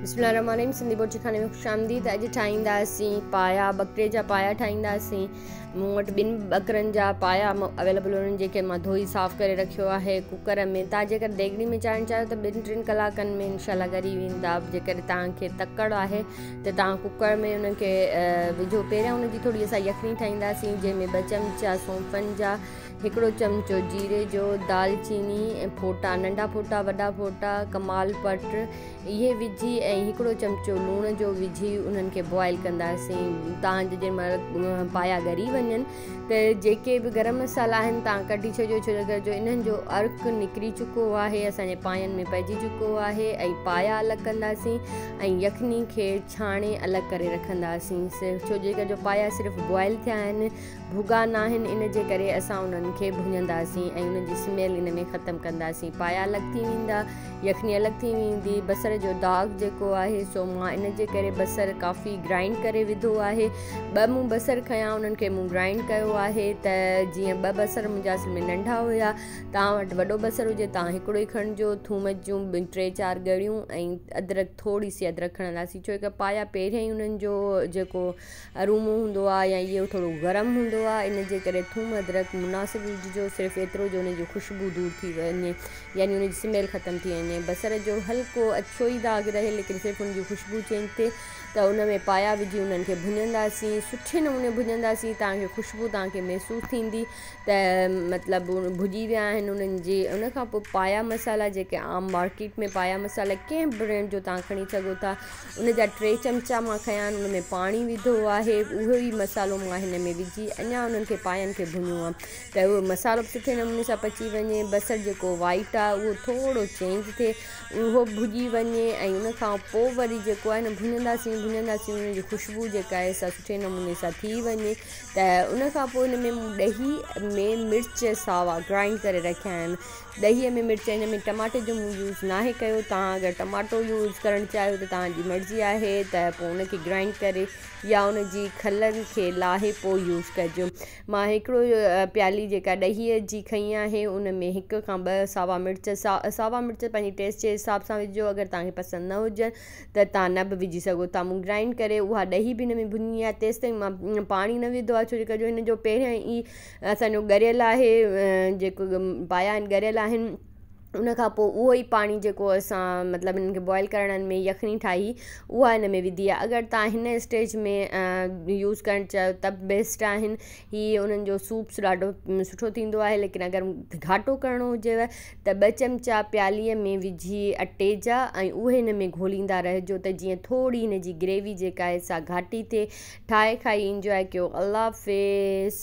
بسم الله الرحمن الرحيم سنڌي بورچي خاني ۾ خوش آمديد اڄ ٺاهينداسين پايا ٻڪري جا پايا ٺاهينداسين مون وٽ ٻن ٻڪرن جا پايا اويليبل هن جيڪي مان ڌوئي صاف ڪري رکيو آهي ڪوڪر ۾ تان جيڪر ديڳڙي ۾ چاڙهڻ چاهيو ته ٻن ٽن ڪلاڪن ۾ انشاء الله ڳري ويندا جيڪڏهن توهان کي تڪڙ آهي ته توهان ڪوڪر ۾ انهن کي وجهو پهريان ان جي ٿوري اسان يخني ٺاهينداسين جنهن ۾ ٻه چمچا سونفن جا هڪڙو چمچو جيري جو، دالچيني ۽ ڦوٽا، ننڍا ڦوٽا، وڏا ڦوٽا، ڪمال پٽ، اهي وجهي ۽ هڪڙو چمچو لوڻ جو وجهي انهن کي بوائل ڪنداسين تان جو جنهن مهل پايا ڳري وڃن ته جيڪي به گرم مصالحا آهن تان ڪڍي ڇڏيو ڇو جو انهن جو عرق نڪري چڪو آهي اسان جي پاين ۾ پئجي چڪو آهي ۽ پايا الڳ ڪنداسين ۽ يخني کي ڇاڻي الڳ ڪري رکنداسين ڇو جو پايا صرف بوائل ٿيا آهن ڀڳا ناهن ان جي ڪري اسان انهن کي ڀڃنداسين ۽ انهن جي سميل ان ۾ ختم ڪنداسين پايا الڳ ٿي ويندا يخني الڳ ٿي ويندي بصر جو داغ جيڪو آهي سو مان ان جي ڪري بصر ڪافي گرائنڊ ڪري وڌو آهي ٻه مون بصر کنيا انهن کي مون گرائنڊ ڪيو آهي ته جيئن ٻه بصر منهنجا اصل ۾ ننڍا هيا توهان وٽ وڏو بصر هجي توهان هڪڙو ئي کڻجو ٿوم جون ٽي چار ڳڙيون ۽ ادرڪ ٿوري سي ادرڪ کڻنداسين ڇو ته پايا پهريان ئي انهن جو جيڪو ارومو هوندو آهي يا اهو ٿورو گرم هوندو آهي ان جي ڪري ٿوم ادرڪ مناسب وجهجو صرف ايترو جو ان جي خوشبو دور ٿي وڃي يعني ان جي سميل ختم ٿي وڃي بصر جو هلڪو اڇو ئي داغ رهي ليڪن صرف ان جي خوشبو چينج ٿئي ته ان ۾ پايا وجهي انهن کي ڀڃنداسين سٺي نموني ڀڃنداسين توهان کي خوشبو توهان کي محسوس ٿيندي ته مطلب ڀڄي ويا آهن انهن جي ان کان پوء پايا مصالحا جيڪي عام مارڪيٽ ۾ پايا مصالحا ڪنهن به برانڊ جو توهان کڻي سگهو ٿا ان جا ٽي چمچا مان کنيا آهن ان ۾ پاڻي وڌو آهي اهو ئي مصالحو مان هن ۾ وجهي اڃا انهن کي پاين کي ڀڃيو آهي ته اهو مصالحو به سٺي نموني سان پچي وڃي بصر جيڪو وائيٽ آهي اهو ٿورو چينج ٿئي اهو ڀڄي وڃي ۽ ان کان پوء وري جيڪو آهي نه ڀڃنداسين ڀڃنداسين ان جي خوشبو جيڪا آهي سا سٺي نموني سان ٿي وڃي ته ان کان پوء ان ۾ مون ڏهي ۾ مرچ ساوا گرائنڊ ڪري رکيا آهن ڏهيء ۾ مرچ هن ۾ ٽماٽي جو مون يوز ناهي ڪيو توهان اگر ٽماٽو يوز ڪرڻ چاهيو ته توهان جي مرضي آهي ته پوء ان کي گرائنڊ ڪري يا ان جي کلن کي لاهي پوء يوز ڪجو مان هڪڙو پيالي جيڪا ڏهيء جي کنئي آهي ان ۾ هڪ کان ٻه ساوا مرچ ساوا مرچ پنهنجي ٽيسٽ جي حساب سان وجهجو اگر توهان کي پسند نه هجن ته توهان نه به وجهي سگهو ٿا مون گرائنڊ ڪري اها ڏهي به هن ۾ ڀڃي آهي تيستائين مان پاڻي نه وڌو آهي ڇو جو هن جو پهريان ئي اسان جو ڳريل آهي جيڪو پايا آهن ڳريل آهن ان کان پوء اهو ئي پاڻي جيڪو اسان مطلب انهن کي بوائل ڪرڻ ۾ يخني ٺاهي اها ان ۾ وڌي آهي اگر توهان هن اسٽيج ۾ يوز ڪرڻ چاهيو ته به بيسٽ آهن هي انهن جو سوپس ڏاڍو سٺو ٿيندو آهي ليڪن اگر گهاٽو ڪرڻو هجيو ته ٻه چمچا پياليء ۾ وجهي اٽي جا ۽ اهي هن ۾ گهوليندا رهجو ته جيئن ٿوري هن جي گريوي جيڪا آهي سا گهاٽي ٿئي ٺاهي کائي انجواء ڪيو الله حافظ.